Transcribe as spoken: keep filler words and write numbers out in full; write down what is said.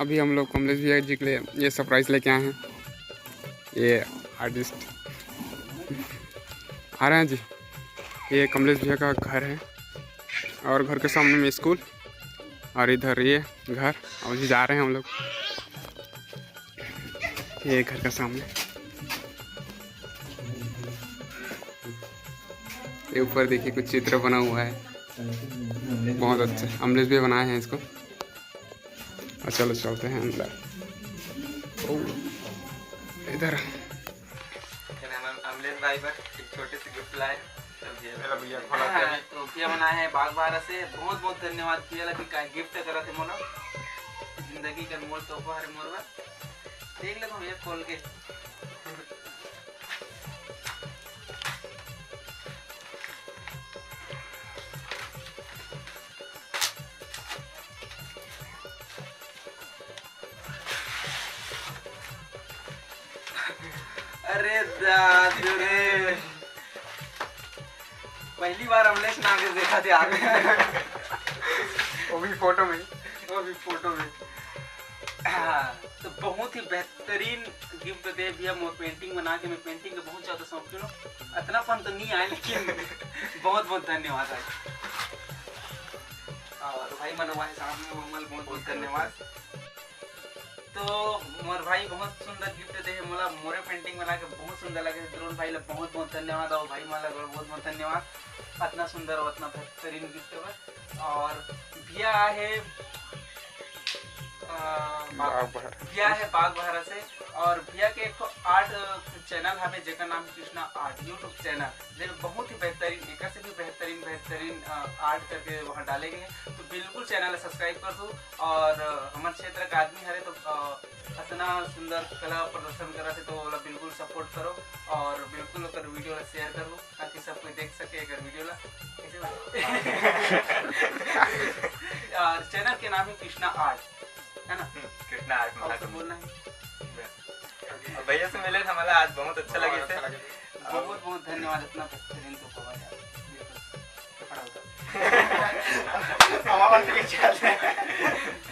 अभी हम लोग कमलेश भैया जी के लिए ये सरप्राइज लेके आए हैं। ये आर्टिस्ट आ रहे हैं जी। ये कमलेश भैया का घर है और घर के सामने में स्कूल और इधर ये घर। और अभी जा रहे हैं हम लोग ये घर का सामने। ये ऊपर देखिए, कुछ चित्र बना हुआ है, बहुत अच्छा। अमलेश भी बनाए हैं इसको। और चलो, चलते हैं अंदर। ओ, इधर। अमलेश भाई बर एक छोटे से गिफ्ट लाए। तो भैया, भैया, भैया, खोला हाँ, अभी। तो भैया बनाए हैं बाग बहारा से। बहुत बहुत धन्यवाद भैया ला कि का गिफ्ट करत हे मोला। जिंदगी के अनमोल तोहफा हरे मोर बर। देख ले भैया खोल के। अरे दादू रे, पहली बार अमलेश नागेश देखा थे आगे। वो भी फोटो में। वो भी फोटो में। हाँ, तो बहुत ही बेहतरीन गिफ्ट दे भैया। मोर पेंटिंग बना के मैं पेंटिंग के बहुत ज़्यादा शौकीन हूँ। इतना पन तो नहीं आए, लेकिन बहुत बहुत धन्यवाद भाई। और भाई मनोज भाई साहब ने मोला बहुत बहुत धन्यवाद। तो मोर भाई बहुत सुंदर गिफ्ट दे हे मोला, मोरे पेंटिंग बना के बहुत सुंदर लगे। द्रोण भाई ला बहुत बहुत धन्यवाद और भाई मोला बहुत बहुत धन्यवाद, इतना सुंदर और इतना बेहतरीन गिफ्ट बा। और भैया आहे, अ, बाग बहारा। भैया आहे बाग बहारा से, और भैया के एक ठो आर्ट चैनल हवे जेकर नाम कृष्णा आर्ट YouTube चैनल, जेमे बहुत ही बेहतरीन, एकर से भी बेहतरीन बेहतरीन, अ, आर्ट करके वहाँ डाले गए हैं। तो बिल्कुल चैनल ला सब्सक्राइब कर दो और, अ, हमर क्षेत्र का आदमी हरे तो, अ, इतना सुंदर कला प्रदर्शन करत हे तो ओला बिल्कुल सपोर्ट करो और बिल्कुल ओकर वीडियो ला शेयर करो ताकि सब कोई देख सके एकर वीडियो ला। कैसे बा? और चैनल के नाम है कृष्णा आर्ट, है ना? हम्म, कृष्णा आर्ट और कुछ महाकुंभ। बोलना है? अब भैया से मिले हमला आज बहुत अच्छा लगे बहुत थे। अच्छा लगे। बहुत बहुत धन्यवाद, इतना बेहतरीन तो कवर यार। बिल्कुल। खड़ा होता। हमारा मन से भी चलते हैं।